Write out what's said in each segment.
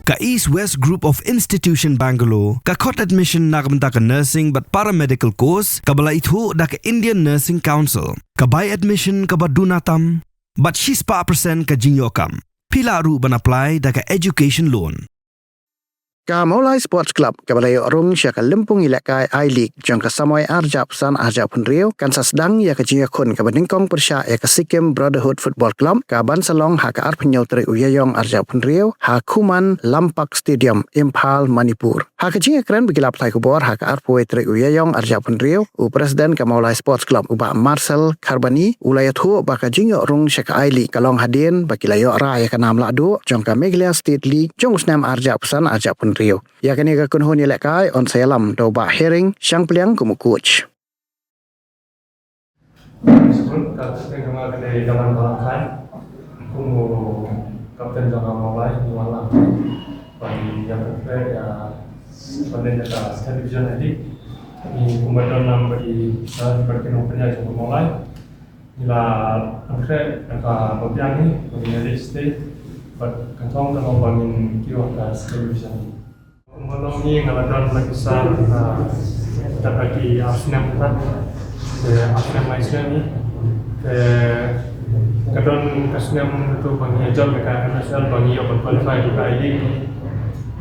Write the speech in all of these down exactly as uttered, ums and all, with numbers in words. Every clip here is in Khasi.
Ka East West Group of Institution Bangalore ka khot admission na ka bynta ka nursing bad paramedical course kaba la ithuh da ka Indian Nursing Council. Ka bai admission kaba duna tam bad shispah percent ka jingïoh kam. Phi lah ruh ban apply da ka education loan. Ka Mawlai Sports Club kaba la ïoh rung sha ka lympung ïalehkai I-League jong ka samoi arhajar arphew san arhajar arphew hynriew kan sa sdang ïa ka jingïakhun kaba nyngkong pyrshah ïa ka Sikkim Brotherhood Football Club kaban sa long ha ka arphew hynñiew tarik u Ïaïong arhajar arphew hynriew ha Khuman Lampak Stadium, Imphal, Manipur. Ha ka jingïakren bad ki lad pathai khubor ha ka arphew wei tarik u Ïaïong arhajar arphew hynriew, u President ka Mawlai Sports Club u Bah Marcel Kharbani u la ïathuh ba ka jingïoh rung sha ka I-League ka long hadien ba ki la ïoh rah ïa ka nam lahduh jong ka Meghalaya State League jong u snem arhajar arphew san arhajar arphew hynriew. Ïa kane ka kynhun ïalehkai yn sa ïalam da u Bah Hering Shangpliang kum u coach. Ka kyrteng jong nga ka dei Daman Balang Khlaiñ. Kum u kapten jong ka Mawlai ngi wan lang ban ïa pynkreh ïa ban leit ïa ka State Division I-League. Ngi kumba don lang bad i, bad ki nongpynïaid jong ka Mawlai. Ngi la pynkreh ïa ka babiang hi ba ngin ïa leit state bad ka thong ka long ba ngin kiew ha ka State Division. Kumba long ngi nga la don la ki sar, ah, da ka ki ar snem ta. Te ar snem lai snem ngi. Te ka don ka snem tu ba ngi jop ka N S L ba ngi ïoh ban qualify to ka I-League.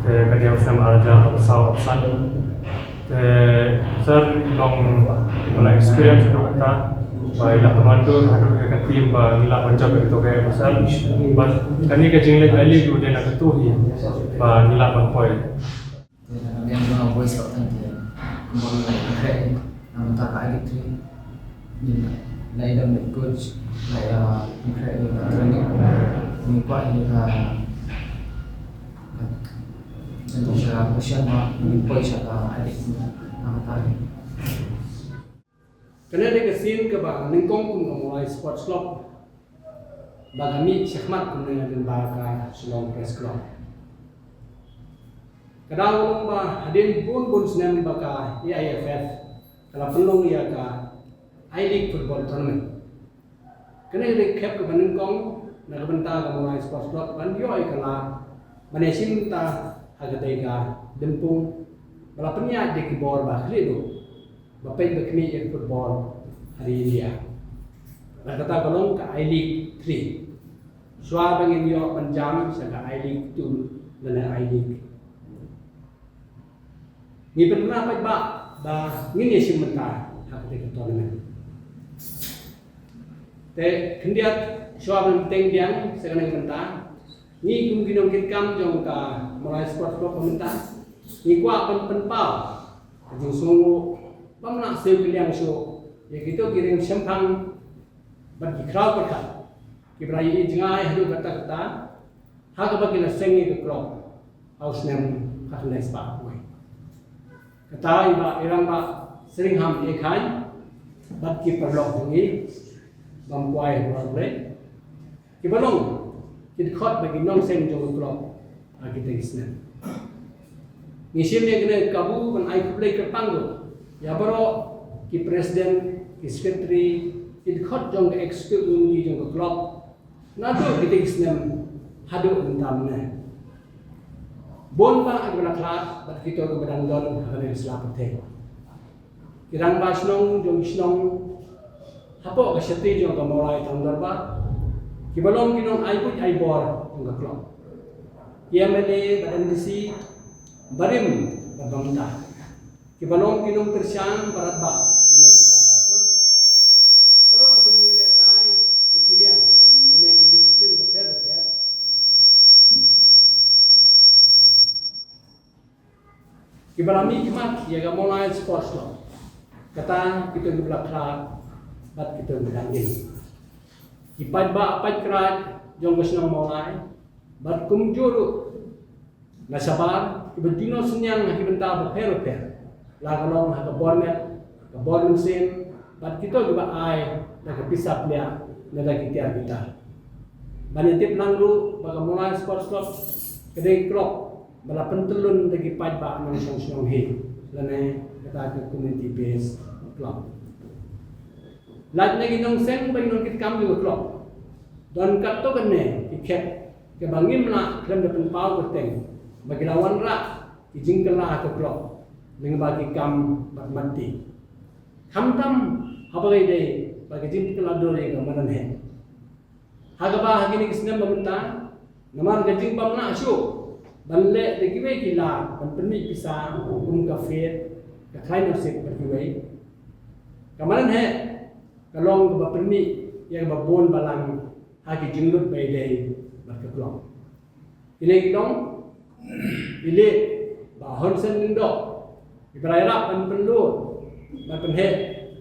Te ka dei ar snem arhajar arphew saw arphew san. Te sir long ba la experience to kata. Ba i la pynwandur haduh ïa ka team ba ngi lah ban jop ïa ka to ka N S L. Ba kane ka jingleit I-League u dei na ka tu hi ba ngi lah ban poi. Te na ka liang jong nga boys ka tang te kumba ngi la pynkreh na ka bynta ka I-League three. Ngi la ïadon bad coach, la ïa pynkreh ïa ka training. Ngi kwah ïa ka, ka, ka position ba ngin poi sha ka I-League three na ka bynta. Kane dei ka sien kaba nyngkong kum ka Mawlai Sports Club ba ka mih shakhmat kumne lyngba ka Shillong Press Club. Ka daw long ba hadien bun bun snem ba ka A I F F ka la pynlong ïa ka I-League Football Tournament. Kane ka dei ka khep kaba nyngkong na ka bynta ka Mawlai Sports Club ban ïoh ïa ka lad ban ïashim bynta ha katei ka lympung ba la pynïaid da ki bor ba khlieh duh ba peit ba khmih ïa ka football ha ri India. Bad kata ka long ka I-League three. Shuwa ba ngin ïoh ban jam sha ka I-League two lane I-League, ngi pynbna paidbah ba ngin ïashim bynta ha katei ka tournament. Te khyndiat shuwa ban bteng biang sha kane ka bynta, ngi kum ki nongkitkam jong ka Mawlai Sports Club mynta, ngi kwah ban pynpaw ka jingsngewnguh bym lah siew kylliang shuh ïa kito ki riew shemphang bad ki khraw pyrkhat kiba la ïohi jngai haduh katta katta ha kaba ki la seng ïa ka club ha u snem khatkhyndai spah wei. Kata i Bah, i Rangbah Seringham A. Khlaiñ bad ki paralok jong ngi bym kwai ha Blei, kiba long ki dkhot bad ki nongseng jong ka club ha kitei ki snem. Ngi shim ïa kane ka kabu ban ai khublei kyrpang ruh ïa baroh ki president, ki secretary, ki dkhot jong ka executive committee jong ka club naduh kitei ki snem haduh mynta mynne. Bun bah kiba la khlad bad kito kiba dang don ha kane ka sla pyrthei. Ki rangbah shnong jong ki shnong hapoh ka shakti jong ka Mawlai Town Dorbar, kiba long ki nong ai buit ai bor jong ka club. Ki M L A bad M D C barim bad ba mynta, kiba long ki nongkyrshan barat bah lane ki patron, baroh ki nongïalehkai ha ki liang lane ki disiplin bapher bapher, kiba la mihkhmat ïa ka Mawlai Sports Club. Kata kito kiba la khlad bad kito kiba dang im, ki paidbah paidkhraw jong ka shnong Mawlai, bad kumjuh ruh na shabar kiba ju nang synñiang ha ki bynta bapher bapher, la ka long ha ka bor met, ka bor mynsiem, bad kito kiba ai da ka pisa pliah ne da ki tiar ki tar. Ban ïatip lang ruh ba ka Mawlai Sports Club ka dei ka club ba la pyntyllun da ki paidbah nongshong shnong hi lane kata ka community based club. Lait na ki nongseng bad ki nongkitkam jong ka club, don katto katne ki khep kiba ngim lah khlem da pynpaw kyrteng ba ki la wanrah ki jingkylla ha ka clock lyngba ki kam bad matti, khamtam haba ka dei bad ka jingkylla dur ïa ka madan heh. Ha kaba ha kine ki snem ba mynta, namar ka jingbym lah shuh ban leh da kiwei ki lad ban pynmih pisa kum ka fete, ka khlaiñ nusip bad kiwei, ka madan heh ka long kaba pynmih ïa kaba bun balang ha ki jinglut ba ïadei bad ka clock. Kine ki long i late Bah Hun Sen Lyngdoh, iba la ïarap ban pynlut ban pynheh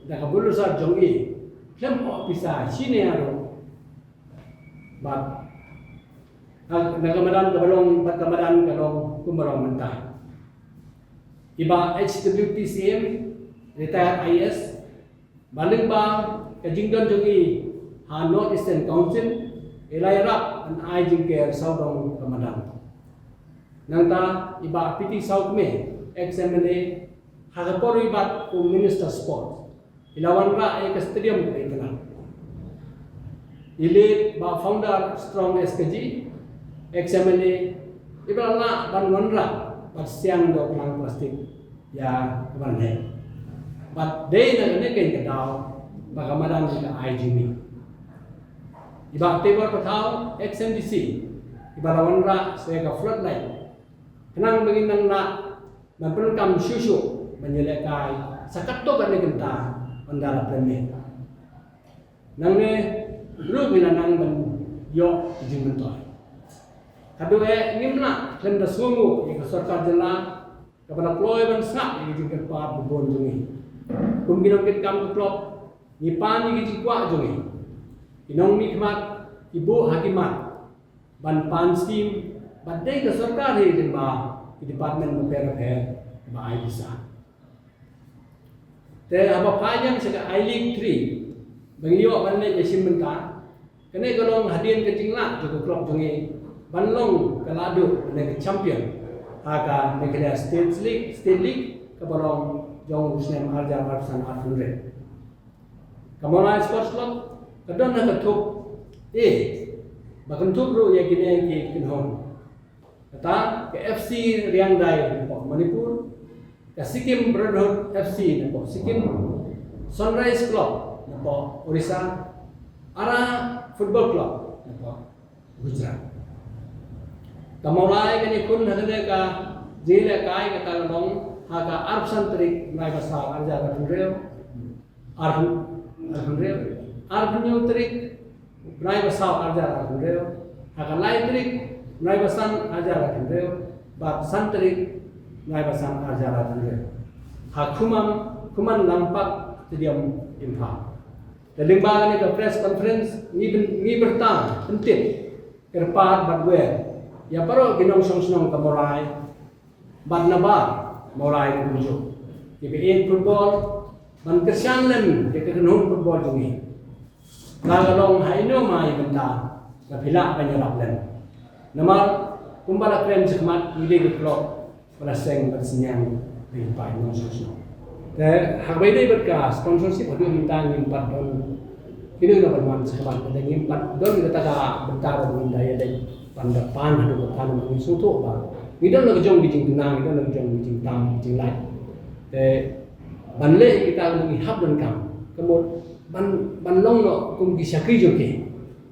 da ka bulldozer jong i khlem ong pisa shine ruh. Bad na ka madan kaba long, bad ka madan ka long kumba long mynta. I Bah H W T Syiem, retired I A S, ba lyngba ka jingdon jong i ha North Eastern Council, i la ïarap ban ai jingker sawdong ka madan. Nangta i Bah P T Sawkmie, ex M L A, ha ka por i bat kum Minister Sport, i la wanrah ïa ka stadium ka itynnad. I late Bah Founder Strong S K G, ex M L A, iba la lah ban wanrah bad siang dohkhnang plastik ïa ka madan heh. Bad dei na kane ka daw ba ka madan ka ai jingmih. I Bah Teibor Pathaw, ex M D C, iba la wanrah sa ïa ka floodlight khnang ba ngin nang lah ban pyndonkam shuh shuh ban ïalehkai sa katto katne kynta ynda la pynmih. Nangne ruh ngi la nang ban ïoh ki jingmyntoi. Haduh eh ngim lah khlem da sngewnguh ïa ka sorkar jylla kaba la kloi ban sngap ïa ki jingkyrpad ba bun jong ngi, kum ki nongkitkam ka club. Ngi pan ïa ki jingkwah jong ngi, ki nongmihkhmat, ki buh ha ki mat ban pan skim, bad dei ka sorkar hi lyngba ki department bapher bapher ba ai pisa. Te haba phai ïa sha ka I-League three ba ngi ïoh ban leit ïa shim bynta, kane ka long hadien ka jinglah jong ka club jong ngi ban long ka lahduh ne ka champion ha ka Meghalaya State League, State League kaba long jong u snem arhajar arphew san arphew hynriew. Ka Mawlai Sports Club ka don ha ka thup A, ba kynthup ruh ïa kine ki kynhun. Kata ka F C Riangdai napoh Manipur, ka Sikkim Brotherhood F C napoh Sikkim, Sunrise Club napoh Orissa, Ara Football Club napoh Gujarat. Ka Mawlai kan ïakhun ha kane ka jingïalehkai kata ka long ha ka arphew san tarik bnai ba saw arhajar arphew hynriew, arphew, arphew hynriew, arphew hynñiew tarik bnai ba saw arhajar arphew hynriew, ha ka lai tarik bnai ba san arhajar arphew hynriew, bad san tarik bnai ba san arhajar arphew hynriew, ha Khumam, Khuman Lampak Stadium, Imphal. Te lyngba kane ka press conference ngi byn-, ngi byrta pyntip kyrpad bad wer ïa baroh ki nongshong shnong ka Mawlai bad nabar Mawlai ruh kumjuh, kiba ïeit football, ban kyrshan lem ïa ka kynhun football jong ngi. La ka long ha ino mai bynta, la phi lah ban ïarap lem. Namar kumba la kren shakhmat, ngi dei ka club ba la seng bad synñiang ïa ki paid nongshong shnong. Te haba ïadei bad ka sponsorship, haduh mynta ngim pat don kino kino ban wan shakhmat, te ngim pat don kata ka bynta ba ngin da ïaleit ban da pan haduh katta, namar ngi sngewthuh ba ngi don la ka jong ki jingkynang, ngi don la ka jong ki jingtam, ki jinglait. Te ban leh kita ka mut ngi hap donkam ka mut ban, ban long noh kum ki shakri jong ki,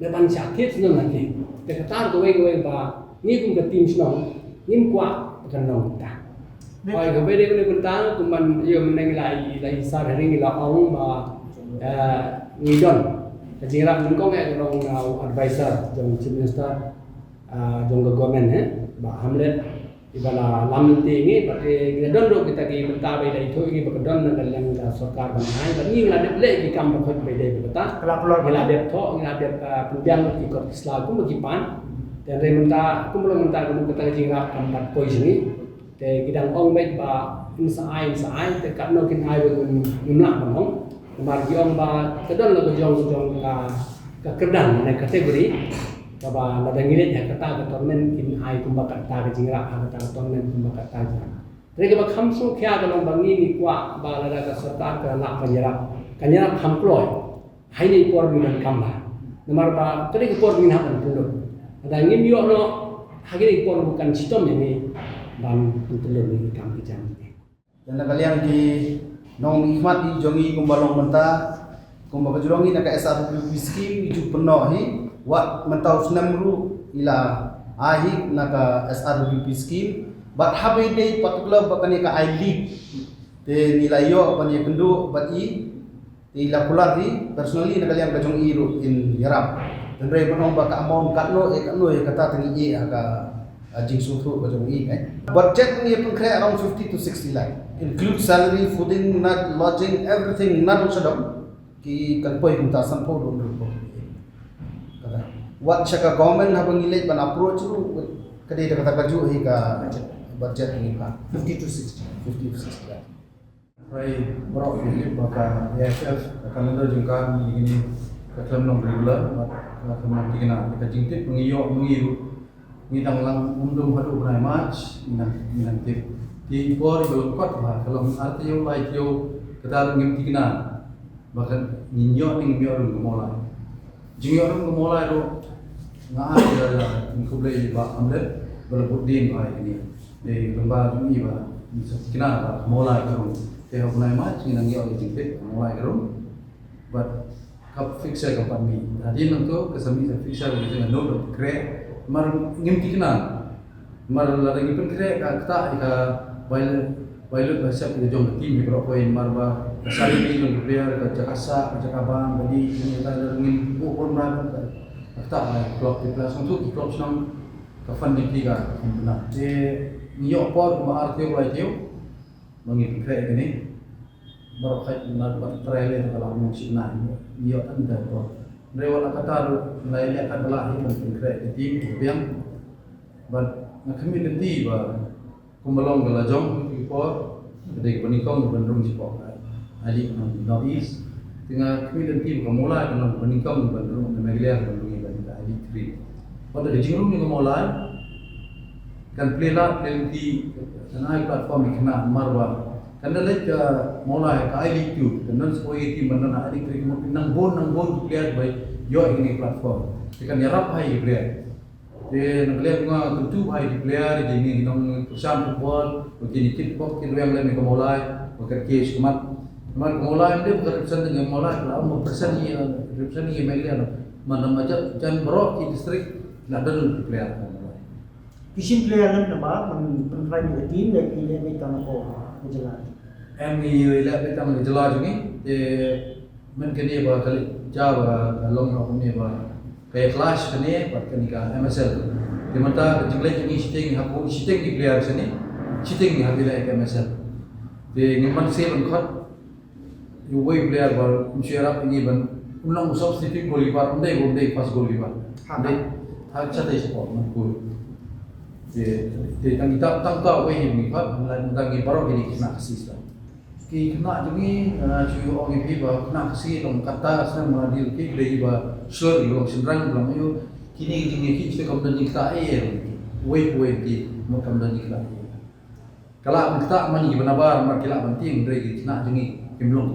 ne ban shah thied shnong na ki. Te kata kawei kawei ba ngi kum ka team shnong ngim kwah ba kan long kumta. Hooid, kaba ïadei bad kane ka bynta, kum ban ïoh mynne ngi la, la i Sir Hering i la ong ba, eh, ngi don ka jingïarap nyngkong, eh, ka long, eh, u advisor jong Chief Minister, eh, jong ka government, eh, Bah Hamlet, iba la lam lynti ïa ngi, bad ngi la don ruh kita ki bynta ba i la ithuh ïa ngi ba ka don na ka liang ka sorkar ban ai, bad ngi la dep leh ki kam ba khot ba ïadei bad kata. Ka la pynlong ngi la dep thoh, ngi la dep, ah, pynbiang ki kot ki sla kumba ki pan. Te hynrei mynta, kumba long mynta, kumba kata ka jingïarap kam pat poi sha ngi. Te ki dang ong beit ba yn sa ai, yn sa ai, te katno kin ai ruh ngim, ngim lah ban ong. Namar ki ong ba ka don la ka jong, ka jong ka, ka kyrdan ne category, kaba lada ngi leit ha kata ka tournament kin ai kumba kata ka jingïarap, ha kata ka tournament kumba kata ka jingïarap. Te kaba kham sngewkhia ka long ba ngi ngi kwah ba lada ka sorkar ka lah ban ïarap, kan ïarap kham kloi. Ha ine i por ngi donkam bha. Namar ba ka dei ka por ngi hap ban pynlut. Lada ngim ïoh noh Ha kine ki por ruh kan shitom ïa ngi ban pyntylli ïa ki kam ki jam. Te na ka liang ki nongmihkhmat jong ngi kumba long mynta, kumba ka ju long ngi na ka S R W P scheme, ngi ju pynnoh hi, wat mynta u snem ruh ngi la ai hi na ka S R W P scheme, bad haba ïadei particular bad kane ka I-Leap, te ngi la ïoh ban ïakynduh bad i, te la kular hi personally na ka liang ka jong i ruh in ïarap. Hynrei ban ong ba ka amount katno eh katno eh kata te ngi ïeh ha ka, ah, jingsngewthuh ka jong i, eh. Budget ngi pynkhreh around fifty to sixty lakh. Include salary, fooding, nat, lodging, everything, nat u shadom. Ki kan poi kumta sanphew don ruh. Kata. Wat sha ka government haba ngi leit ban approach ruh, ka dei da kata kajuh hi ka budget ngi ba. Fifty to sixty. Fifty to sixty lakh. Trai baroh ki tip ba ka A F F, ka calendar jong ka, ngi, ngi, ka khlem long regular, ka khlem long thikna, ka jingtip ngi ïoh ngi ruh, ngi dang lang ym dum haduh bnai March, ngi nang, ngi nang tip. Te i por iba long kot ba ka long ar taïew lai taïew, kata ruh ngim thikna ba kan ngin ïoh ne ngim ïoh ruh ka mawlai. Jingïoh ruh ka mawlai ruh nga ai ïa, ïa, khublei ïa Bah Hamlet ba la bud dien ba ai kane. Dei lyngba jong i ba ngi sa thikna ba ka mawlai ka rung. Te ha u bnai March ngin nang ïoh ïa jingtip ka mawlai ka rung. Bad ka fixture ka pat mih. Hadien nangto ka sa mih ka fixture ka jong ka note of credit. Namar ngim thikna. Namar lada ngi pynkhreh ka ktah ïa ka bai lut, bai lut ba sep ïa ka jong ka team hi baroh kawei namar ba ka salary jong ka player, ka jaka sah, ka jaka bam, ka dih, kine ki ktah lada ngin buh pynban ka ktah ïa ka club, ki player sngewthuh ki club shnong ka fund jong ki ka khlem bha. Te ngi ïoh por kumba ar taïew lai taïew ba ngi pynkhreh ïa kane. Baroh khat na ka bad trai lei ka la mut shim na ngi ïoh tang da por. Hynrei wat la katta ruh ngi la ïaleh kat ba la hi ban pynkhreh ïa ka team ka biang. Bad nga khmih lynti ba kumba long ka la jong ki por ka dei kaba nyngkong ban rung shapoh ka I-League North East. Te nga khmih lynti ba ka mawlai kan long kaba nyngkong ban rung na Meghalaya ban rung ïa ka I-League three. Wat la ka jingrung ïa ka mawlai kan plie lad plie lynti, kan ai platform ïa khynnah namar ba kan da leit ka mawlai ka I-League two, kan don sport ïa ki ban don ha I-League three, ka mut nang bun nang bun ki player ba ïoh ïa kane ka platform. Te kan ïarap ha ïa ki player. Te na ka liang nga kyntu bha ïa ki player, ïa ki nongkyrshan football, ba kin ïa tip bok kin rwiang lem ïa ka mawlai ba kat ki shakhmat. Namar ka mawlai ym dei ba ka represent ïa ka mawlai, ka la ong ba represent ïa, represent ïa Meghalaya. Namar na jan baroh ki district la don ki player ka mawlai. Ki shim player lem na ba ban pynrang ïa ka team, ne ki leh beit tang hapoh ka jylla? Em, ngi leh beit tang ka jylla jong ngi. Te mynta kane ba ka leit ja ba ka long ha kane ba ka ïa clash kane bad kane ka M S L. Te mynta ka jingleit jong ngi shiteng ha, shiteng ki player shane, shiteng ngi hap ïaleh ka M S L. Te ngim banse ban khot ïa uwei u player ba un shu ïarap ïa ngi ban un long u substitute goalkeeper, ym dei, ym dei first goalkeeper. Ha. Ym dei, ha, shatei shapoh, nangkor. Te, te tang kita, tang uta uwei hi ba ngi khot, hynrei tang ngi baroh ki dei ki khynnah Khasi sha. Ki khynnah jong ngi, ah, shu ong ïa phi ba khynnah Khasi long katta snem ba la dei ki dei ba shlur, ki long shynrang, ki long ïa kine ki jingïakhih shu kam don jingktah ei ei. Uwei pa uwei ki mut kam don jingktah ei ei. Ka lah ban ktah man kiba nabar, namar ki lah ban tieng, hynrei ki khynnah jong ngi kim long.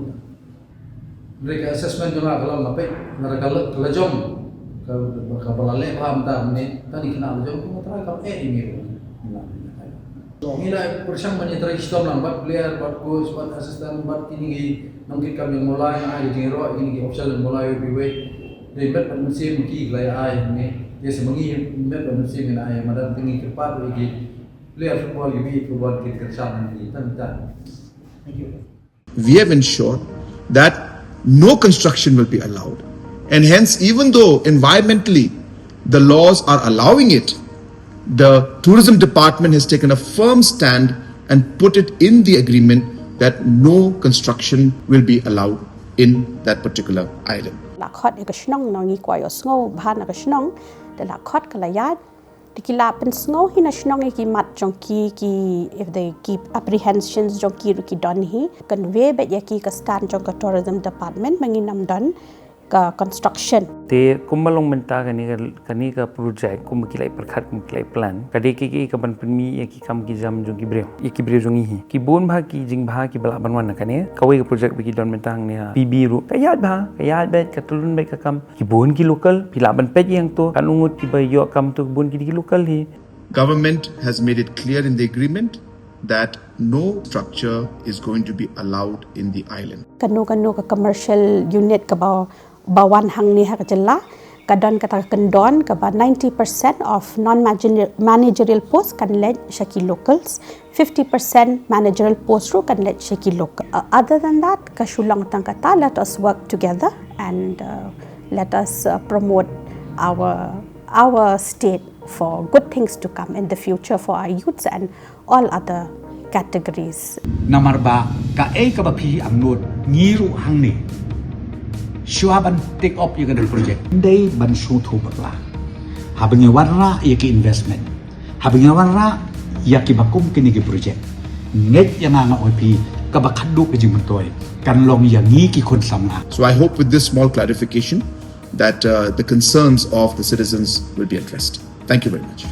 Hynrei ka assessment jong nga ka long, nga peit lada ka la, ka la jong, ka, kaba la leh bha mynta mynne, tang ki khynnah la jong, kumba trai kam eh ïa ngi ruh. Ngi la pyrshang ban ïa trai shitom lang bad player, bad coach, bad assistant, bad kine ki nongkitkam jong mawlai, nga ai ka jingïaroh ïa kine ki official jong mawlai uwei pa uwei. Dei met bad mynsiem ki la ïa ai ne. Ïa sa ma ngi met bad mynsiem ngi la ai, madan te ngi kyrpad ïa ki player football, ki football ki kyrshan ngi tang tang. Thank you. We have ensured that no construction will be allowed. And hence, even though environmentally the laws are allowing it, the tourism department has taken a firm stand and put it in the agreement that no construction will be allowed in that particular island. La khot ïa ka shnong, ngi kwah ïohsngew bha na ka shnong, te la khot ka la ïaid. Te ki la pynsngew hi na shnong ïa ki mat jong ki, ki, if they keep apprehensions jong ki ruh ki don hi. Convey beit ïa ki ka stand jong ka tourism department ba ngin ym don ka construction. Te kumba long mynta kane ka, kane ka project, kumba ki la pyrkhat, kumba ki la plan, ka dei ka, ka, ka ban pynmih ïa ki kam ki jam jong ki briew, ïa ki briew jong ngi hi. Ki bun bha ki jingbha kiba lah ban wan na kane. Kawei ka project ba ki don mynta hangne ha P B ruh, ka ïaid bha, ka ïaid beit, ka tyllun beit ka kam. Ki bun ki local, phi lah ban peit ïa hangto, katno ngut kiba ïoh kam to, ki bun ki dei ki local hi. Government has made it clear in the agreement that no structure is going to be allowed in the island. Kano kano ka commercial unit kaba ba wan hangne ha ka jylla ka don kata ka kyndon kaba ninety percent of non managerial post kan leit sha ki locals, fifty percent managerial post ruh kan leit sha ki local. Uh, other than that, ka shu long tang kata, let us work together and uh, let us uh, promote our our state for good things to come in the future for our youths and all other categories. Namar ba kaei kaba phi angnud ngi ruh hangne, shuwa ban take up ïa kane ka project, dei ban sngewthuh bakla. Haba ngi wanrah ïa ki investment, haba ngi wanrah ïa kiba kum kine ki project, ngeit ïa nga, nga ong ïa phi, kaba khadduh ka jingmyntoi kan long ïa ngi ki khun samla. So I hope with this small clarification that uh, the concerns of the citizens will be addressed. Thank you very much.